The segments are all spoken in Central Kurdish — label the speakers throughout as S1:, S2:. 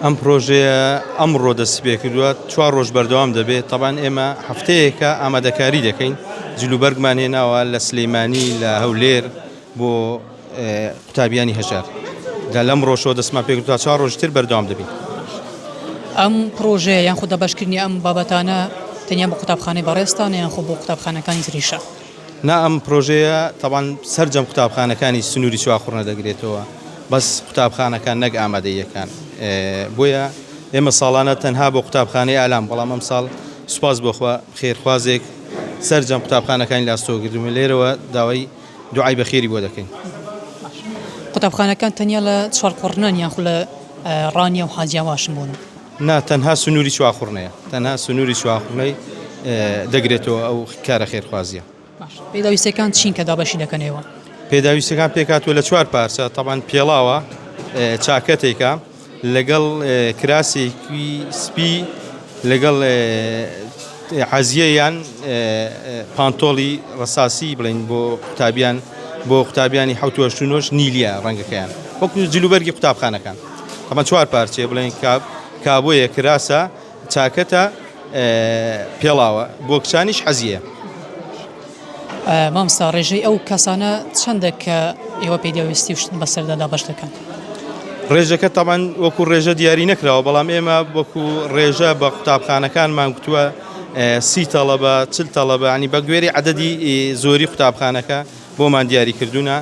S1: ئەم پرۆژەیە ئەمڕۆ دەستی پێکردووە چوار ڕۆژ بەردەوام دەبێت تەبان ئێمە هەفتەیەکە ئامادەکاری دەکەین جلوبەرگمان هێناوە لە سلەیمانی لە هەولێر بۆ قوتابیانی هەژار جا لەم ڕۆژەوە دەستمان پێکرد تا چوار ڕۆژی تر بەردەوام دەبین.
S2: ئەم پڕۆژەیە یان خۆ دابەشکردنی ئەم بابەتانە تەنیا بۆ قوتابخانەی بەڕێزتانە یان خۆ بۆ قوتابخانەکانی تریشە؟
S1: نا ئەم پرۆژەیە تەبان سەرجەم قوتابخانەکانی سنووری چواخوڕنە دەگرێتەوە بەس قوتابخانەکان نەک ئامادەییەکان بۆیە ئێمە ساڵانە تەنها بۆ قوتابخانەی ئالام بەڵام ئەمساڵ سوپاس بۆخوا خێرخوازێک سەرجەم قوتابخانەکانی لاستۆ گردومە لێرەوە داوای دوعای بەخێری بۆ دەکەین.
S2: قوتابخانەکان تەنیا لە چوارقوڕنەن یاخو لە ڕانیە و حاجیاواشن بۆ نمونە؟
S1: نا تەنها سنووری چواخوڕنەیە تەنها سنووری چواخوڕنەی دەگرێتەوە ئەو کارە خێرخوازیە.
S2: پێداویستیەکان چین کە دابەشی دەکەن ئێوە؟
S1: پێداویستیەکان پێکهاتووە لە چوار پارچە تەبعەن پێڵاوە چاکەتێکە لەگەڵ کراسێکی سپی لەگەڵ عەزیە یان پانتۆڵی ڕەساسی بڵین بۆ قوتابیان بۆ قوتابیانی حوت و نۆش نیلیە ڕەنگەکەیان وەکو جلوبەرگی قوتابخانەکان ئەمە چوار پارچەیە بڵێن کابۆیە کراسە چاکەتە پێڵاوە بۆ کچانیش حەزیە.
S2: مامۆستا ڕێژەی ئەو کەسانە چەندە کە ئێوە پێداویستی و شت بەسەردا دابەش دەکەن؟
S1: ڕێژەکە تەبعەن وەکو ڕێژە دیاری نەکراوە بەڵام ئێمە وەکو ڕێژە بە قوتابخانەکانمان گوتووە سی تەڵەبە چل تەڵەبە ینی بە گوێری عەدەدی زۆری قوتابخانەکە بۆمان دیاری کردوونە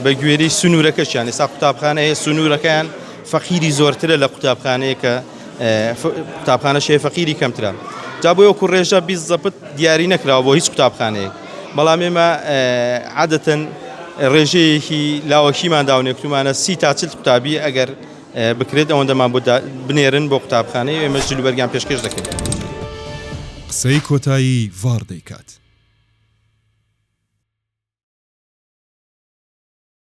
S1: بە گوێری سنوورەکەشیان ئێستا قوتابخانە هەیە سنوورەکەیان فەقیری زۆرترە لە قوتابخانەیە کە قوتابخانەش هەیە فەقیری کەمترە جا بۆ وەکو ڕێژە 20 زەپت دیاری نەکراوە بۆ هیچ قوتابخانەیەک بەڵام ئێمە عادەتەن ڕێژەیەکی لاوەکیمان داونێکتومانە سی تا چل قوتابی ئەگەر بکرێت ئەوەندەمان بۆ بنێرن بۆ قوتابخانەی ئێمە جلوبەرگیان پێشکەش دەکەین.
S3: قسەی کۆتایی ڤاڕ دەیکات.